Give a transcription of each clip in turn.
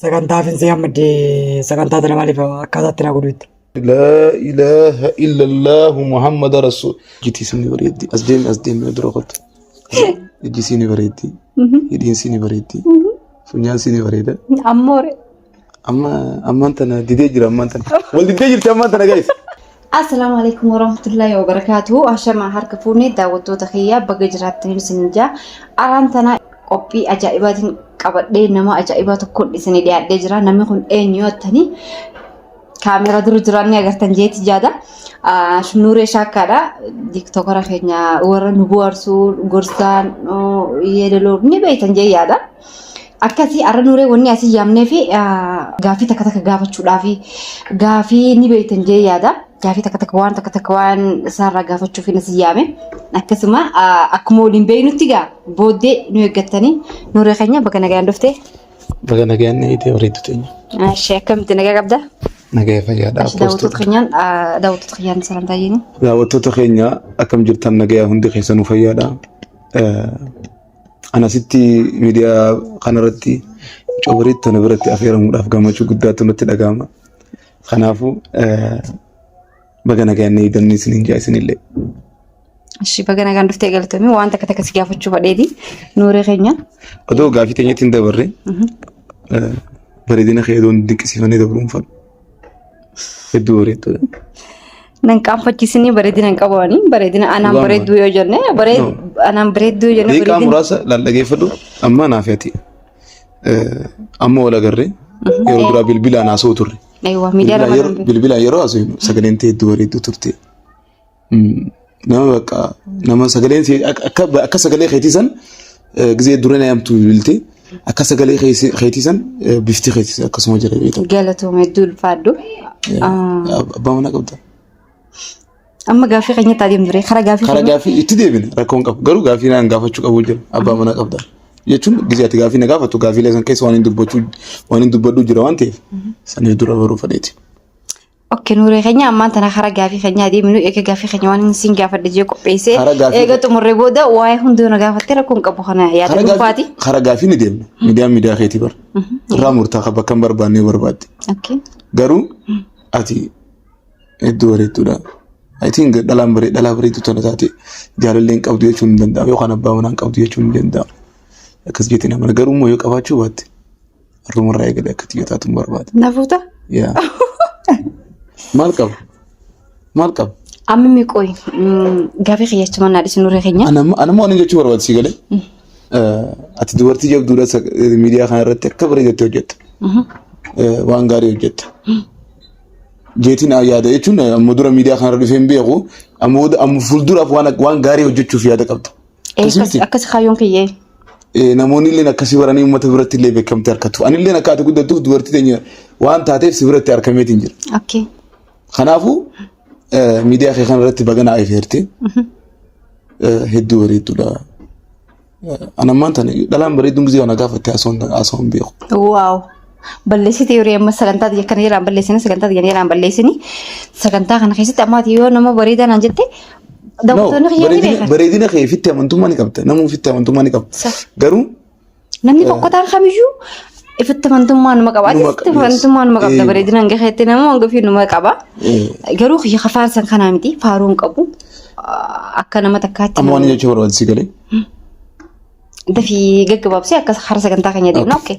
Sagantaa finsee amma sagantaa tana maaliif akkaataatti na godhu itti. Laa ilaaha illallahu Muhammad Rasul. Ijji isii ni bareeddi. As deemi as deemi dura kottu. Ijji isii ni bareeddi. Hidhiin isii ni bareeddi. Funyaan isii ni bareeda. Ammoore. Amma ammaan tana didee jira ammaan tana. Wal didee jirti ammaan tana guys. Assalaamu alaikum warahmatullahi wabarakatuh. Ashamaa harka fuunee daawwattoota kiyyaa baga jiraattanii isin jaa. Araan tana qophii ajaa'ibaatiin qabadhee nama ajaa'ibaa tokkoon isinii dhiyaadhee jira. Namni kun eenyu yoo jettanii kaameeraa dura jiraan ni agartan jeeti jaada. Nuuree Shaakkaadha. Tiktokara keenya warra nu bohaarsuu gorsaan yeedaloo ni beektan jee yaada. Akkasii har'a Nuuree wanni asii yaamnee fi gaaffii takka takka gaafachuudhaaf gaaffii ni beektan jee yaada. Gaaffii takka takka waan takka takka waan isaarraa gaafachuuf inni asii yaame. Akkasuma akkuma waliin beeknutti gaa booddee nu eeggattanii Nuuree keenya bakka nagaan dhufte. Baga nagaan eegdee bareeddu teenya. Ishee akkamitti nagaa qabda? Nagaa fayyaadha. Ashi daawwattoota keenyaan daawwattoota keenyaan salantaa jeeni. Daawwattoota keenya akkam jirtan nagaa hundi keessanuu fayyaadha. Anasitti miidiyaa kanarratti cobareetti tana biratti affeeramuudhaaf gammachuu guddaatu natti dhaga'ama. Kanaafuu baga nagaan eegdanni isiniin jaa isinillee. Ashi baga nagaan dhuftee galatoomii waan takka takka si gaafachuu fadheeti Nuuree keenya. Odoo gaafii teenyatti hin dabarre bareedina kee odoon dinqisiifannee dabruun fadhu. Hedduu bareedduudha. Nan qaanfachiisinii bareedina hin qabanii bareedina anaan Dhugaama. bareedduu yoo jenne bareed No. anaan bareedduu yoo jenne Daqiiqaa bareedina. muraasa laal dhageeffadhu amma naaf ati amma wal agarre yeroo duraa bilbilaan haasa'u turre. Eewwa miidiyaa Bilbilaan lama yeroo bilbilaan yeroo haasa'u sagaleen ta'e hedduu bareedduu turte. Nama bakka nama sagaleen akka akka sagalee keetii san gizee dura na yaamtu bilbilte akka sagalee keetii san bifti keetii akkasuma jira beektaa. Galatooma hedduu ulfaadhu. Abbaa manaa qabda. Amma gaaffii keenyatti adeemu ture. Karaa gaaffii Karaa keenya. gaaffii itti deebina rakkoon qabu garuu gaaffii naan gaafachuu qabu jira abbaa manaa qabda. Jechuun gizee ati gaaffii na gaafattu gaaffiilee san keessa waan hin dubbachuu waan hin dubbadhu jira waan ta'eef saniif dura baruu fedheeti. Okke Nuuree keenya ammaan tana karaa gaafii keenya adeemnu eega gaafii keenya waan siin gaafadhe jee qopheessee Karaa gaafii- eega xumurree booda waa'ee hunduu na gaafattee rakkoon qabu kana yaada Karaa dhuunfaati. gaafii karaa gaafii ni deemna. Miidiyaan miidiyaa keetii bara. Irraa murtaa kan bakka hin barbaanne yoo barbaadde. Okay. Garuu ati hedduu bareedduudha. I think dhalaan baree dhalaa bareedduu tana taate jaalallee hin qabdu jechuun hin danda'amu yookaan abbaa manaa hin qabdu jechuun hin danda'amu. Akkas jeetiin amana garuu immoo yoo qabaachuu baatte Har'umarraa eegalee akka xiyya taatu hin barbaada. Na fuuta? Yaa. Maal qaba? Maal qaba? Amma mi qoy gaafii kiyya achuma naa dhiisi nurree keenya. Anammoo ani jechuu barbaada si galee. Ati dubartii jabduudha miidiyaa kana irratti akka bareedatte hojjetta. Waan gaarii hojjetta. Jeetiin yaada jechuun amma dura miidiyaa kana irra dhufee hin beeku. Amma fuulduraaf waan gaarii hojjechuuf yaada qabda. Akkas akkas kaayyoon kiyyee. Namoonni illee akkasii baranii uummata biratti illee beekamtii argatu. Ani illee akka ati guddattuuf dubartii teenya waan taateef si biratti argameetiin jira. Okay. Kanaafuu miidiyaa kee kana irratti baga naa ifeerte hedduu bareedduudha. Ani ammaan tana dhalaan bareedduun gisee kana gaafatte haasawaan hin beeku. Waaw. Balleessite yeroo amma sagantaa tiyya kana yeraan balleessine sagantaa tiyya yeraan balleessini sagantaa kana keessatti amma ati yoo nama bareedaa naan jette daawwattoonni kiyya ni beekan. Bareedina kee ofitti amantummaa ni qabda. Nama ofitti amantummaa ni qabda. Sa. Garuu Namni fokkotaan kamiyyuu ifitti amantummaa numa qaba. Ati Numa ifitti amantummaa numa qabda. Bareedina hanga keetti nama hanga ofii numa qaba. Garuu kiyya kafaarsan kanaa miti faaruu hin qabu. Akka nama takkaatti. Amma waan jechuu barbaadu si galee. Dafii gaggabaabsee akka hara sagantaa keenya deemna. Okay.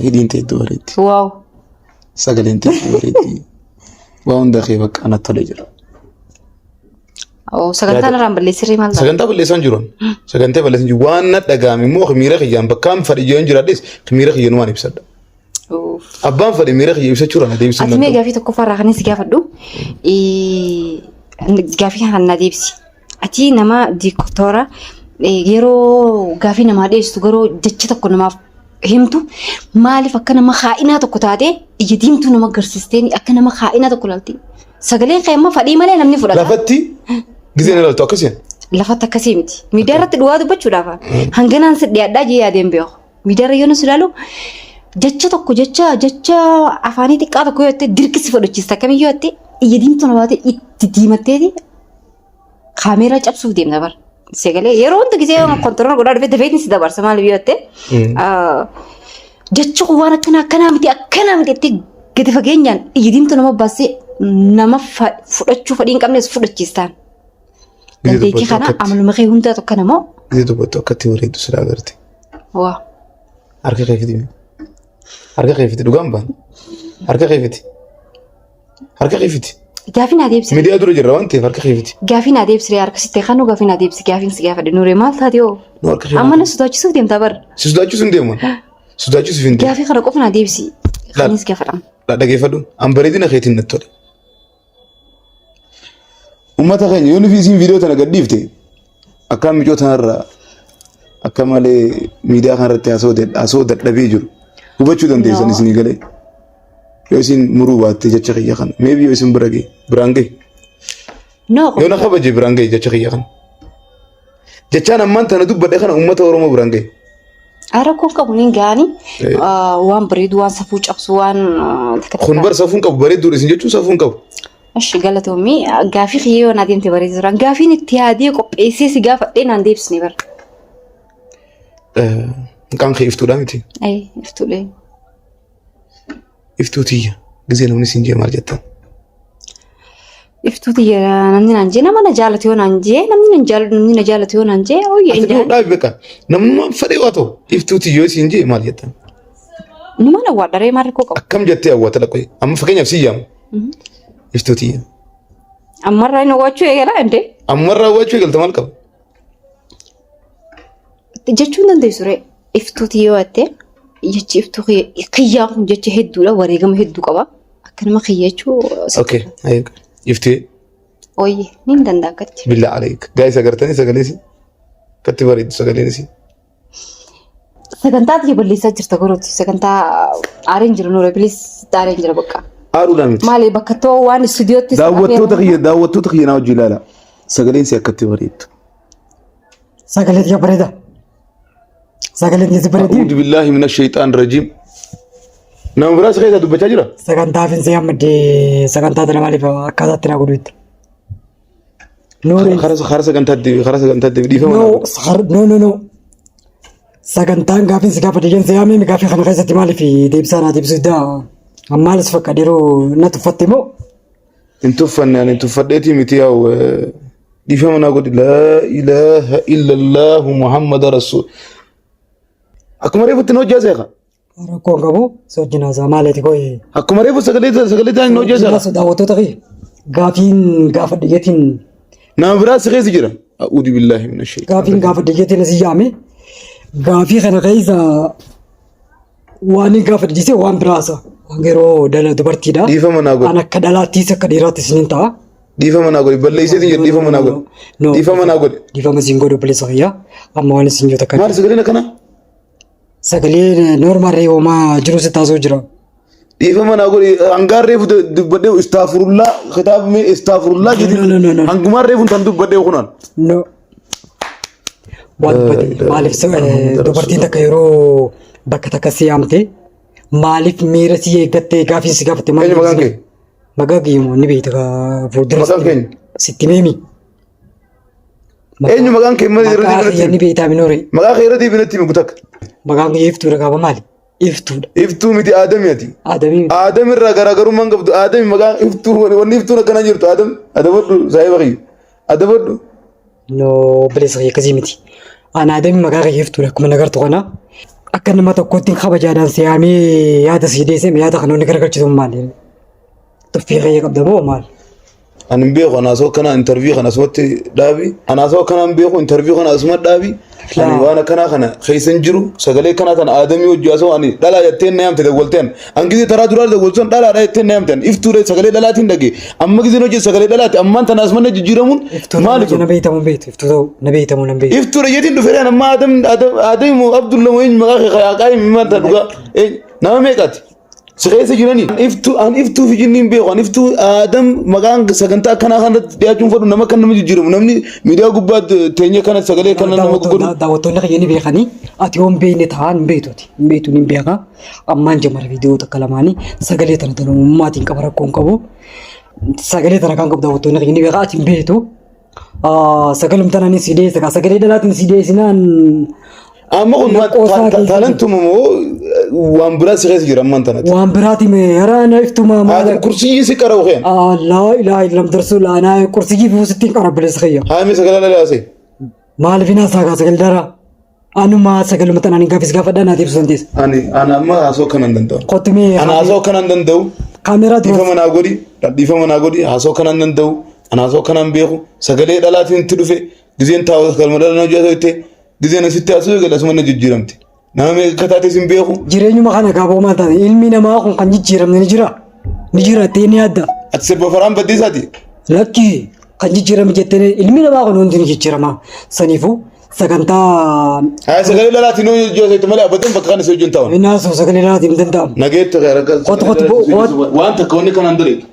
Hidhiin ta'e iddoo bareetti. Waaw. Sagaleen ta'e iddoo bareetti. Waa hunda kee bakka anatti tolee jira. Oh, sagantaan irraan balleessirree maal ta'a? Sagantaa balleessaan jiru. Sagantaa balleessaan jiru. Waan na dhaga'ame immoo miira kiyyaan bakkaan fadhi jiran jiraadhes miira kiyyaan waan ibsadha. Uff. Abbaan fadhi miira kiyya ibsachuudhaan adeemsisuu Ati mee danda'u. gaafii tokkoffaa irraa kan si gaafadhu. Gaafii kana na deebisi. Ati nama diktoora yeroo gaafii namaa dhiyeessitu garuu jecha tokko namaaf himtu maaliif akka nama haa'inaa tokko taatee ija diimtuu nama agarsiistee akka nama haa'inaa tokko ilaalti. Sagaleen kee amma fadhii malee namni fudhata. Lafatti gizeen ilaaltu akkasii. Lafatti akkasii miti. Miidiyaa irratti dhugaa dubbachuudhaaf hanganaan si dhiyaadhaa jee yaadeen beeku. Miidiyaa irra yoo si ilaalu jecha tokko jecha jecha afaanii xiqqaa tokko yoo jette dirqi si fudhachiista akkamiyyuu jette ija diimtuu na baatee itti diimatteeti kaameeraa cabsuuf deemna bara. Sagalee yeroo hunda gisee kontirool godhaa dhufee dafeetiin si dabarsa maaliif yoo jette. Jechi kun waan akkanaa akkanaa miti akkanaa miti jettee gadi fageenyaan iyyi diimtuu nama baasee nama fudhachuu fedhii hin qabnes fudhachiistaan. Gizee Dandeettii dubbattu kana akkatti amaluma kee hundaa tokko namoo. gizee dubbattu akkatti bareeddu silaa agarte. Waa. Harka kee fidi. Harka kee fidi dhugaan baan. Harka kee fidi. Harka kee fidi. Gaafii naa deebisi. Miidiyaa dura jirra waan ta'eef harka kee fidi. Gaafii naa deebisi harka sitti kanuu gaafii naa deebisi gaafiin si gaafadhe nuuree maal taate hoo? Nu harka kee. Amma na sodaachisuuf deemtaa bara. Si sodaachisuu hin deemu. Sodaachisuuf hin deemu. Gaafii kana qofa naa deebisi. Laal. Kanis gaafadhama. Dhageeffadhu. An bareedina keetiin natti tole. Uummata keenya yoo nufi isiin viidiyoo tana gad dhiifte akkaan micoo tanarraa akka malee miidiyaa kanarratti haasa'uu dadhabee jiru hubachuu dandeessan isinii galee. Yoo isin muruu baatte jecha kiyya kana maybe yoo isin bira gahe biraan gahe No. yoo na kabaje biraan gahe jecha kiyya kana. Jechaan ammaan tana dubbadhe kana uummata Oromoo biraan gahe. Rakkoon qabu ni gaani waan bareedu waan safuu cabsu waan takka Kun takka. bar safuun qabu bareedduudha isin jechuun safuun qabu. Ashi galatoomii gaafii kiyyee yoo naa deemte bareedu turan gaafiin itti yaadee qopheessee si gaafadhee naan deebisne bara. Maqaan kee iftuudha miti. Ee iftuudhee. Iftuu tiyya. Gizee namni siin jee maal jettan? Iftuu tiyya namni naan jee nama na jaalatu yoo naan jee namni na jaalatu namni na jaalatu yoo naan jee ooyye Ati hin dhuu jaan. dhaabi beekaa. Namnummaan fedhe yoo ta'u iftuu tiyya yoo siin jee maal jettan? Numa na waadharee maal rakkoo qabu. Akkam jettee hawwata dhaqee? Amma fakkeenyaaf si yaamu. Iftuu tiyya. Ammarraa inni hawwachuu eegalaa indee. Ammarraa hawwachuu eegalta maal qaba? Jechuu hin dandeessu ree. Iftuu tiyya yoo jette jechi iftuu kiyyaa kun jecha hedduudha wareegama hedduu qaba. Akka nama kiyya jechuu Okay. Iftuu ooyye ni hin danda'a akkatti. billaa aleek. Gaa'is agartanii sagalee si? Akkatti bareeddu sagaleen isii. Sagantaa tiyya balleessaa jirta gorooti. Sagantaa aareen jira nuure bilis aareen jira bakka. Aaruudhaan miti. Maali bakka too waan istuudiyootti Daawwattoota kiyya naa hojii ilaala. Sagaleen si akkatti bareeddu. Sagalee tiyya bareeda. Sagalee tiyya si bareedi. A'uudhu billaahi mina shayxaan rajiim. Nama biraas keessa dubbachaa jira. Sagantaa finsee ammaddee sagantaa tana maaliif akkaataatti naa godhu itti. Nuuree. Karaa sagantaa deebi karaa sagantaa deebi dhiifama. No, no, no, no. Sagantaan gaafiin si gaafadhe jeen siyaamee gaafii kana keessatti maaliif deebisaa naa deebisuu dida? Maalis fakkaate yeroo na tuffatte moo? Hin tuffanne ani tuffadheetii miti yaa'u dhiifama naa godhi laa ilaaha illallahu muhammada rasuul. Akkuma reefutti na hojjaa seeqa. Rakkoon qabu si wajjin haasa'a maaliiti kooyi? Akkuma reefu sagalee sagalee ta'an na hojjaa seeqa. Daawwattoota kiyya gaafiin gaafadhe jeetiin Nama biraa si keessa jira. A'uudhu billaahi mina shaytaan. Gaafiin gaafadhe jeetiin si yaame gaafii kana keessa waan hin gaafadhe jettee waan biraa haasa'a. Waan yeroo dhala dubartiidha. Dhiifama naa godhi. An akka dhalaattis akka dhiiraattis ni ta'a. Dhiifama naa godhi. Balleesseetiin jedhu dhiifama naa godhi. No. Dhiifama naa godhi. Dhiifama siin godhu obboleessa kiyya. Amma waan isin jiru takka. Maali sagaleen akkanaa? Sagalee normaal ree homaa jiru si taasisuu jira. Dhiifama naa godhi. Hangaan reefu dubbadhee istaafurullaa kitaaba mee istaafurullaa jedhi. No, no, no, no. Hangumaan reefu tan dubbadhee kunaan. No. Waan dubbate maaliif dubartiin takka yeroo bakka takka si yaamte maaliif miira si eeggattee gaafii si gaafatte maaliif Eenyu maqaan kee? Maqaa kiyya moo ni beekta fuuldura Maqaan keenya? sitti meemi. Eenyu maqaan kee malee irra Maqaa deebiin kiyya ni natti himi. beektaa minoore. Maqaa kee irra deebiin natti himi gutakka. Maqaan kiyya iftuudha qaba maali? Iftuudha. Iftuu miti Aadami ati. Aadamii miti. Aadam irraa garaagarummaan qabdu. Aadami maqaan iftuu wanni iftuun akkana jirtu Aadam adabadhu saahiba kiyya. Adabadhu. No obboleessa kiyya akkasii miti. Ani Aadamii maqaa kiyya iftuudha akkuma nagartu kana. Akka nama tokkootti kabajaadhaan si yaamee yaada si deessee yaada kana wanni garagalchitu maali? Tuffii kiyya qabda moo maali? Ani hin beeku anaasoo akkana interview kana asumatti dhaabi. Anaasoo akkana hin beeku interview kana asumatti dhaabi. Ani waan akkanaa kana keessa hin jiru sagalee akkanaa kana aadamii hojii asoo ani dhalaa jettee na yaamte dawwalteen. An gizee taraa duraa dawwaltuun dhalaadha jettee na yaamte. Iftuudha sagalee dhalaatiin dhagee. Amma gizeen hojii sagalee dhalaati ammaan tana asumanna jijjiiramuun Iftuu maali kun? na beektamu hin beektu. Iftuu ta'u na beektamu nan beektu. Iftuudha jeetiin dhufee amma aadam aadam moo Abdulla moo eenyu maqaa kee qaaqaa hin maanta dhugaa nama meeqaati? Si keessa jiranii. Iftuu an iftuu fi jinni hin beeku. An iftuu Aadam maqaan sagantaa akkanaa kanatti dhiyaachuun fedhu nama kan nama jijjiiramu. Namni miidiyaa gubbaa teenyee kana sagalee kana nama godhu. Daawwattoonni kiyya ni beekanii ati yoon beekne ta'an hin beektu ati hin beektu ni beeka. Ammaan jamara viidiyoo takka lamaanii sagalee tana tanamummaatiin qaba rakkoon qabu. Sagalee tana kan qabu daawwattoonni kiyya ni beeka ati hin beektu. Sagalum tanaan si dhiyeessa kaa sagalee dhalaatiin si dhiyeessinaan Amma kun Qoosaa keessa taalantuma moo Waan biraa si keessa jira ammaan tanatti. Waan biraati mee hara na iftuma maal. Ati kursiyyii si qara'u keen. Laa ilaaha illam darsuu laanaa kursiyyii fi sittiin qara bilisa kiyya. Haa mee sagalee dhalaasee. Maaliif hin haasaa kaa sagalee daraa? Anuma sagaluma tanaan hin gaafis gaafadhaa naaf ibsu dandeessa. Ani ana amma haasoo kana hin danda'u. Kottu mee Ana haasoo kana hin danda'u. kaameeraa dura Dhiifama naa godhi. Dhiifama naa godhi. Haasoo kana hin danda'u. Ana haasoo kana hin beeku. Sagalee dhalaatiin itti dhufe. Gizeen taa'u kalma dhala na hojjetu itti. Gizeen asitti haasoo eegale asuma na jijjiiramte. Nama meeqa akka taates hin beeku. Jireenyuma kana gaaboo maal taate ilmi namaa kun kan jijjiiramne ni jira. Ni jira jettee ni yaadda. Ati sirba faraan baddeessaati. Lakki kan jijjiirame jettee ilmi namaa kun hundi ni jijjiirama. Saniifuu sagantaa Haa sagalee dhalaatiin hojii hojjetu malee abadan bakka kana si wajjin taa'u. inni haasa'u sagalee dhalaatiin hin danda'amu. Nageetti Qotu qotu qotu. Waan takka wanni kanaan daleetu.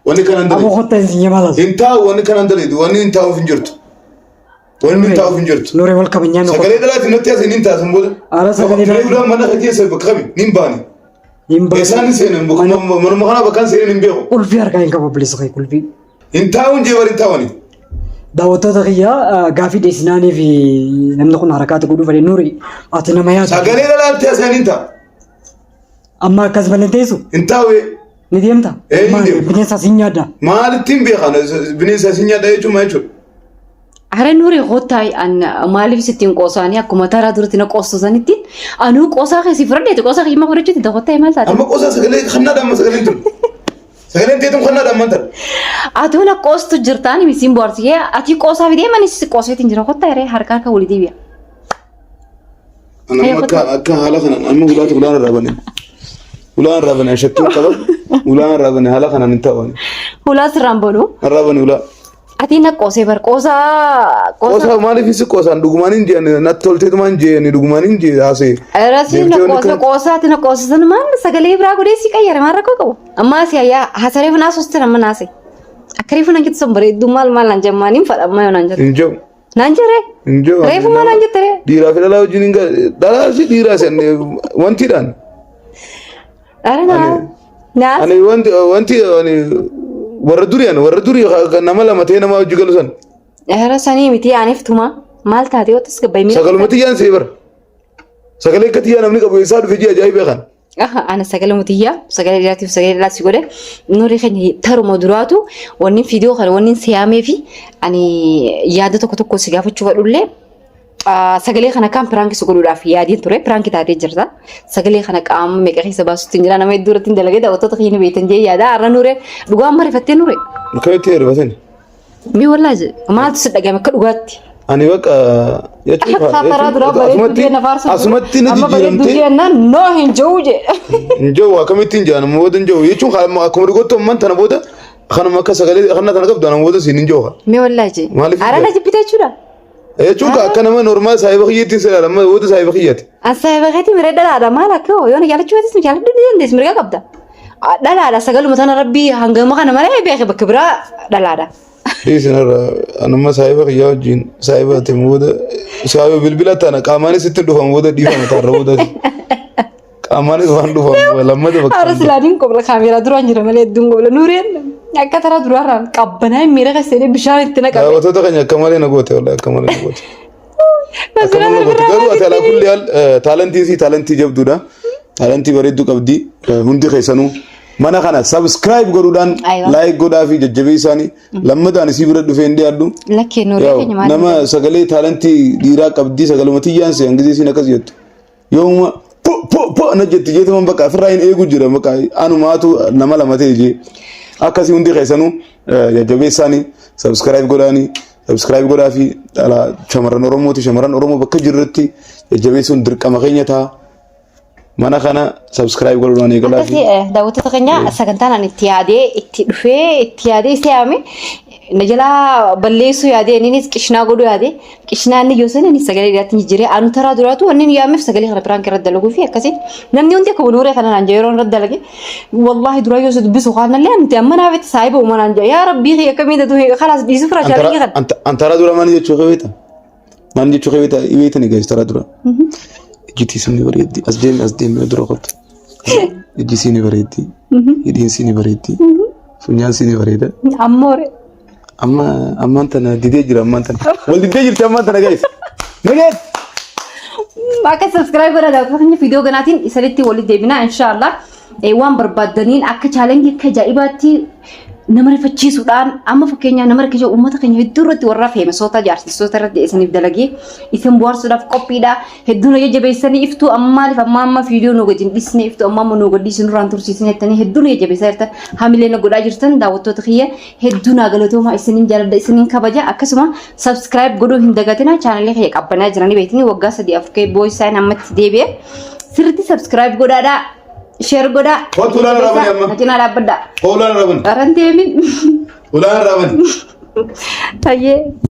Wanni kanaan Aboo daleetu. qotta hin sinyee Hin taa'u wanni kanaan daleetu. Wanni hin taa'uuf hin jirtu. Wanni hin taa'uuf hin jirtu. Nuree wal kabajnaan Sagalee dhalaatiin natti haasa'in hin taasan booda. Ara sagalee dhalaatiin. Ulaan mana kee keessa bakka kami hin baane. Hin baane. Eessaan hin seenan manuma kanaa bakka hin seenan hin beeku. Qulfii harkaa hin qabu bilisa kee qulfii. Hin taa'uun jee bari hin taa'uuni. Daawwattoota kiyyaa gaafii dhiyeessinaanii fi namni kun harakaati godhuu fedhe Nuuri ati nama yaadu. Sagalee dhalaatti haasa'in hin taa'u. Amma akkas malee teessu. Hin taa'u. Ni deemta? Ee, ni Maali? deema. Bineensa sin nyaadda. Maalittiin beekan bineensa si nyaadha jechuun maal jechuudha? Are nuuri kottaa an maaliif sittiin qoosaanii akkuma taraa duratti na qoostu sanitti anuu qoosaa kee si fudhadheeti qoosaa kee hima fudhachuutti kottaa maal taate? Amma qoosaa sagalee kannaadha amma sagaleen tun. Sagaleen teetum kannaadha ammaan tana. Atuu na qoostu jirtaan misiin bohaarsi ati qoosaa fidee manis qooseetiin jira kottaa yeree harka harka walii deebi'a. Ani amma akka akka haala kanaan amma ulaatu ulaan irraa bane. Ulaan irraa bane shakkiin qaba. Ulaan irraa bane haala kanaan hin ta'u. Hulaa sirraan banu. Irraa bane ulaa. Ati na qoosee bar qoosaa Qoosaa maaliif si qoosaan dhugumaan hin jeen natti tolteetumaan jeen dhugumaan hin jeen haasee. Erasii na Deemtee qoose qoosaati na qoosisan maal sagalee biraa godhee si qayyare maal rakkoo qabu. Ammaa si hayyaa haasaree funaa soostan amma naase. Akka reefu nan jettu sun bareedduu maal maal naan jemmaan hin fadha amma yoo naan jettu. Hin jiru. Naan jedhee. Hin jiru. Reefu maal naan jette ree? Dhiiraa fi dhalaa wajjin hin dhalaa fi dhiiraa san wantiidhaan. Ara naa. Naa. Ani wanti wanti ani warra durii ani warra durii kan nama lama ta'ee nama hojii galu san. Ara sanii miti aniif tuma maal taate yoo tas gabbai miira. Sagaluma tiyyaan see bara. Sagalee akka tiyyaa namni qabu eessaa dhufe ji'a ajaa'ibee kan. Aha, ana sagalee mutiyyaa sagalee dhiiraatiif sagalee dhalaas si godhe nuuri keenya taruma duraatu wanni viidiyoo kana wanni siyaamee fi ani yaada tokko tokko si gaafachuu fedhullee sagalee kana kan piraanki si godhuudhaaf yaadiin ture piraanki taatee jirta sagalee kana qaama meeqa keessa baasutti hin jira nama hedduu irratti hin dalagee daawwattoota keenya beektan jee yaada har'a nuure dhugaa amma rifattee nuure. Akkamitti rifatin? Mee wallaahi maaltu si dhagahame akka dhugaatti? Ani bakka jechuun Karaa duraa bareedduu jee na faarsu. asumatti na Amma bareedduu jijjiiramtee jee naan noo hin jiru jee. hin jiru akkamittiin hin jiran booda hin jiru jechuun akkuma dhugootti amman tana booda kanuma akka sagalee kana tana qabdu ana booda siin hin jiru. Mee wallaahi jee. Maaliif hin Ara na jiru? jibbite jechuudha. Jechuun akka nama normaal saayiba kiyyeetti sin ilaala amma booda saayiba kiyyaati. An saayiba keetii miree dhalaadha maal akka yoo na jaalachuu baates na jaalachuu ni dandeessi mirga qabda. Dhalaadha sagaluma tana rabbii hangama kana malee beeke bakka biraa dhalaadha. Dhiisin irra anumma saayiba kiyyaa wajjin saayiba ati booda saayiba bilbila tana qaamaanis itti dhufan booda dhiifama taarra booda qaamaanis waan dhufan lammata bakka. Haara silaaniin qobla kaameeraa duraan jira malee hedduun qobla nuureen akka taraa duraarraan qabbanaa miira keessa bishaan itti naqame. Daawwattoota keenya akka malee na goote wallahi akka malee na goote. Akka malee na goote garuu ati alaa kulli haal taalentii fi taalentii jabduudha. Taalentii bareedduu qabdi hundi keessanuu mana kana subscribe godhuudhaan Aywa. like godhaa fi jajjabeessaanii lammataan isii bira dhufee hin dhiyaadhu. Lakkee nuuree Yaa'u, keenya maal? Nama sagalee taalentii dhiiraa qabdi sagaluma tiyyaan si hangizee isiin akkas jettu. Yoomuma po po po na jetti jeetuma bakka ofirraa hin eegu jira bakka anumaatu nama lama ta'e jee. Akkasii hundi keessanuu jajjabeessaanii subscribe godhaanii subscribe godhaa fi dhala shamarran Oromooti shamarran Oromoo bakka jirrutti jajjabeessuun dirqama keenya ta'a. Mana kana subscribe godhuudhaan eegalaa fi Akkasii daawwattoota keenya sagantaan ani itti yaadee itti dhufee itti yaadee isa yaame na jalaa balleessuu yaadee innis qishnaa godhuu yaadee qishnaa inni yoo sana inni sagalee dhiyaatti jijjiiree anu taraa duraatu wanni inni yaameef sagalee kana biraan irratti dalaguu fi akkasii namni hundi akka nuuree kana naan jee yeroo irratti dalage wallaahi duraa yoo si dubbisu kaanallee anti amma naaf itti saahiba uumaa naan jee yaa rabbii kiyya akkamiin tatu kalaas dhiisuu fira shaalii kana. Antara dura maal jechuu kee beekta? Maal jechuu kee beekta? Beektani guys tara dura. Ijji isin ni bareeddi. As deemi as deemi dura kottu. Ijji isii ni bareeddi. Hidhiin isii ni bareeddi. Funyaan isii ni bareeda. Ammoore. Amma ammaan tana didee jira ammaan tana. Wal didee jirti ammaan tana guys. Nageet! Akka subscribe godhaa daawwattoota keenya viidiyoo ganaatiin isinitti walitti deebina inshaallah. Waan barbaaddaniin akka chaalenjii akka ajaa'ibaatti nama rifachiisuudhaan amma fakkeenyaaf nama rakkisuu uummata keenya hedduu irratti warra feemasoota jaarsistoota irratti isiniif dalagee isin bohaarsuudhaaf qophiidha. Hedduu na jajjabeessanii iftuu amma maaliif amma amma viidiyoo nu gadi hin dhisne iftuu amma amma nu gadi dhiisnu nurraan tursiisne jettanii hedduu na jajjabeessaa jirtan hamilee na godhaa jirtan daawwattoota kiyya hedduu naa galatoomaa isiniin jaaladha isiniin kabaja akkasuma subscribe godhuu hin dagatina chaanalii kiyya qabbanaa jiranii beektanii waggaa 3 4 kee boo'isaan ammatti deebi'e sirriitti subscribe godhaadhaa share godhaa Kottu ulaan irraa bani amma. na cinaa dhaabbadhaa. Ulaan irraa bani. Aran deemin. Ulaan irraa bani. Tayyee.